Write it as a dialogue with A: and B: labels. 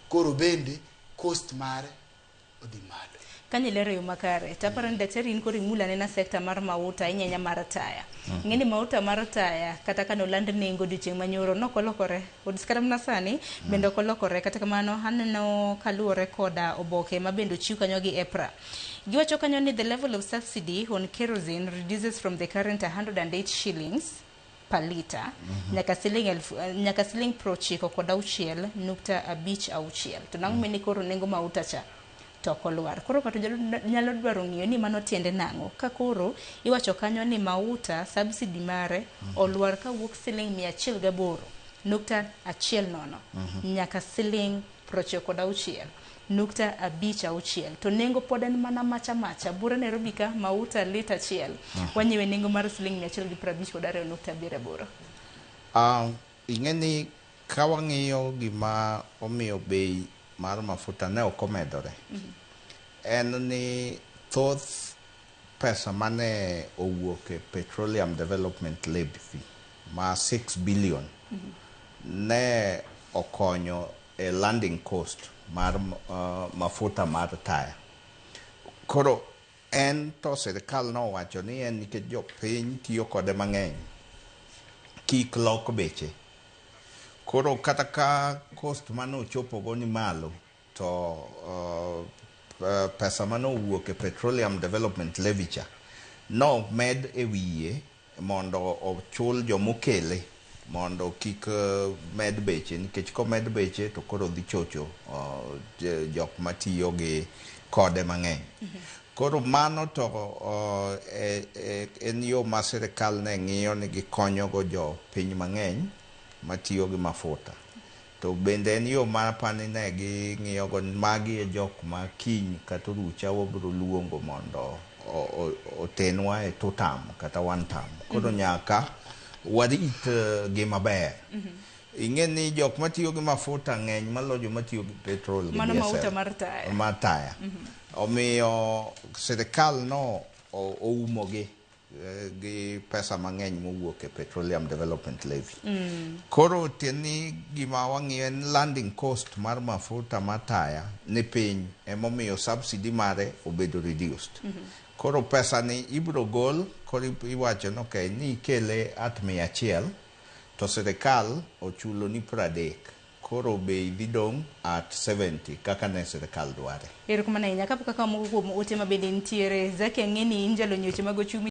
A: Koro bende cost mare odhi malo.
B: Kanyo ilero yo makare. To aparo ni daktari in koro imulo anena sekta mar mauta ahinya ahinya mar taya. Ing'e ni mauta mar taya kata kane oland nengo odiochieng' manyoro nok olokore. Kata mana sani bende ok olokore. Kata kamano aneno kaluwore koda oboke ma bende ochiw kanyo gi EPRA. Giwacho kanyo ni the level of subsidy on kerosene reduces from the current 108 shillings per litre nyaka siling elfu, nyaka siling 96.56. To nang'o ni koro nengo mauta cha to ok olwar. Koro ng'ato nyalo dwaro ng'iyo ni mano tiende nang'o. Ka koro iwacho kanyo ni mauta subsidy mare olwar kawuok siling 108.10 nyaka siling 96.56, to nengo pod en mana macha macha. Bura Nairobi ka mauta lita achiel wanyiewe nengo mar siling 152.78.
C: Ing'e ni ka wang'iyo gima omiyo bei mar mafuta ne ok omedore, en ni thoth pesa mane owuok e Petroleum Development Levy ma 6 billion ne okonyo e landing cost mar mafuta mar taya. Koro en to sirikal nowacho ni en nikech jopiny tiyo kode mang'eny, kik lok beche. Koro kata ka cost mane ochopogo ni malo, to pesa mane owuok e Petroleum Development Levy cha no med e wiye mondo ochul jomokele mondo kik med beche, nikech komed beche to koro dhi chocho jok matiyo gi kode mang'eny. Koro mano to en yo ma sirikal ne ng'iyo ni gikonyogo jopiny mang'eny matiyo gi mafuta. To bende en yo ma apani ne ging'iyogo magi e jok ma kiny kata orucha wabiro luongo mondo otenwa e two term kata one term. Koro nyaka warit gi maber. Ing'e ni jok matiyo gi mafuta ng'eny maloyo joma tiyo gi petrol gi
B: Mano
C: diesel.
B: Mauta mar taya.
C: Mar taya. Omiyo sirikal no oumo gi gi pesa mang'eny mowuok e Petroleum Development Levy. Koro tiend ni gima wang'iyo en landing cost mar mafuta mar taya ni piny, emomiyo subsidy mare obedo reduced. Koro pesa ni ibiro gol, koro iwacho ni okay, ni ikele at 100 to sirikal ochulo ni 30. Koro bei dhi dong' at 70 kaka ne sirikal dware.
B: Erokamano ahinya. Kapok akawo moko kuom ote ma bende nitiere, Zaki, ang'e ni in jalony e weche mag ochumi.